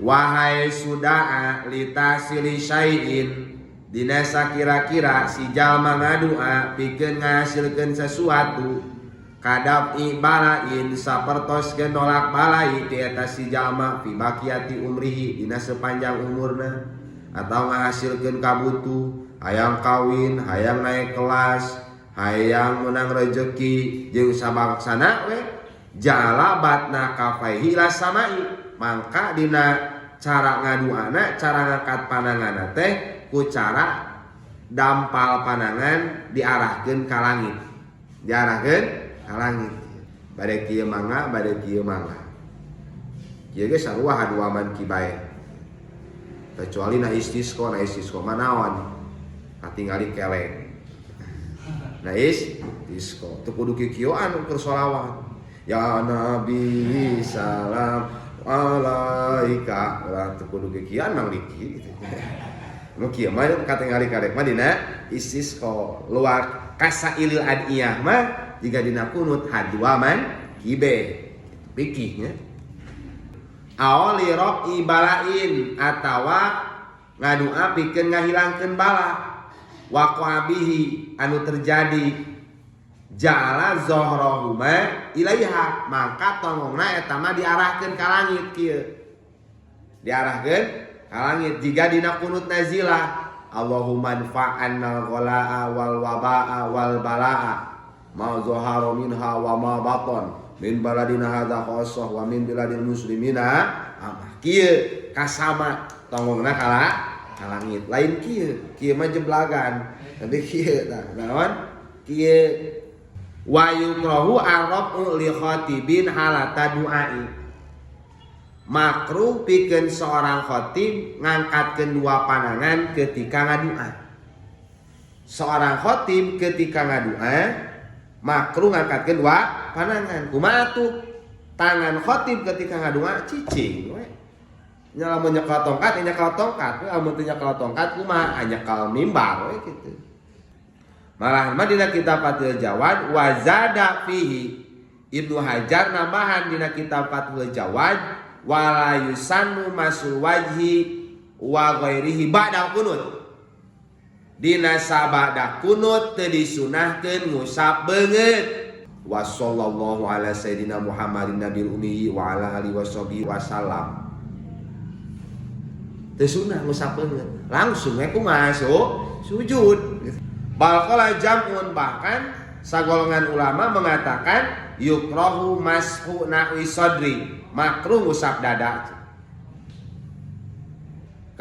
Wahai sudaa litahsili syai'in, dina sakira-kira si jalma ngadua pikeun ngahasilkeun sesuatu, kadaf'i bala'in, sapertos nolak balai ti eta si jalma, fi baqiyati umrihi, dina sepanjang umurna, atau ngahasilkeun kabutuh, hayang kawin, hayang naik kelas, hayang menang rezeki jeung sabangsana we, ja'ala batna kafaihi ila samai, mangka dina cara ngaduana, cara ngangkat pananganna teh ku cara dampal panangan diarahkeun ka langit, diarahkeun ka langit. Bade kieu mangga, bade kieu mangga, kieu ge sarua hadua mankibain, kecuali na istisqa. Na istisqa mah naon? Katingali keleng. Na istisqa teu kudu kikieuan keur sholawat, "Ya Nabi salam alaika," ulah, teu kudu kikieuan mang diki gitu. Nu kieu mah katingali karek mah dina istisqa. Luar kasairil adiyah mah jika dina kunut hadwa mankibe pikihnya. Aw li raf'i bala'in, atawa ngadua pikeun ngahilangkeun bala, waqa'a bihi, anu terjadi, ja'ala zohrahuma ilaiha, maka tonggongna eta mah diarahkeun ka langit kieu, diarahkeun ka langit jika dina kunut nazilah, "Allahumma adfa'annal ghala'a wal waba'a wal bala'a ma zahara minha wa ma batan min baladina hadza khassah wa min biladil muslimina amah." Kieu kasama tonggongna kala ka langit, lain kieu. Kieu mah jeblagan, tapi kieu tah naon kieu. Wa yukrahu arrafu li khatibin halata du'ai, makruh pikeun seorang khatib ngangkatkeun dua panangan ketika ngadua. Seorang khatib ketika ngadua makruh ngangkatkeun dua panangan. Kumaha tuh tangan khatib ketika ngadua? Cicing we nya. Lamun nyekel tongkat, ya nyekel tongkat we. Lamun teu nyekel tongkat kumaha? Nyekel mimbar we kitu. Malah mah dina kitab Fathul Jawad, wazada fihi, Ibnu Hajar nambahan dina kitab Fathul Jawad, wala yusannu mashul wajhi wa ghairihi ba'da kunut, dina sabada kunut teu disunahkeun ngusap beungeut. Wa sallallahu ala sayyidina Muhammadin nabil ummi wa ala alihi washabihi wasallam. Teu sunah ngusap beungeut, langsung we kumaha sujud. Bal qala jam'un, bahkan sagolongan ulama mengatakan, yukrahu mashu nahwi sadri, makruh ngusap dada.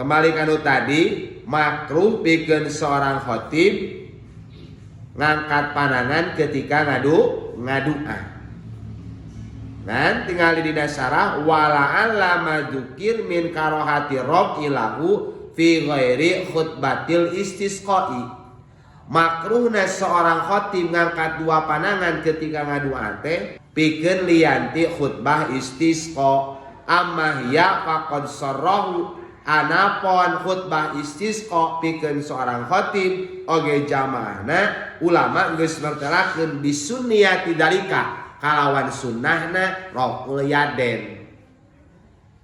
Kembali kanu tadi, makruh pikeun seorang khatib ngangkat panangan ketika ngadua. Dan tinggal di syarah, wala alla madzukir min karohati raf'i lahu fi ghairi khutbatil istisqa'i. Makruhna seorang khatib ngangkat dua panangan ketika ngadua teh pikeun lianti khutbah istisqa. Amma hiya faqad sarrahu, anapon khutbah istisqa pikeun seorang khatib oge jamaahna, ulama geus mertelakeun bisunniyati dalika, kalawan sunnahna raf'ul yaden.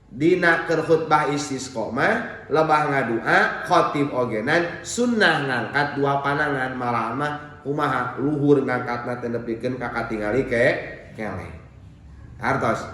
Dina keur khutbah istisqa mah lebah ngadua khatib ogenan sunnah ngangkat dua panangan. Malah mah kumaha luhur ngangkatna teh nepikeun ka katingali ke keleh hartos.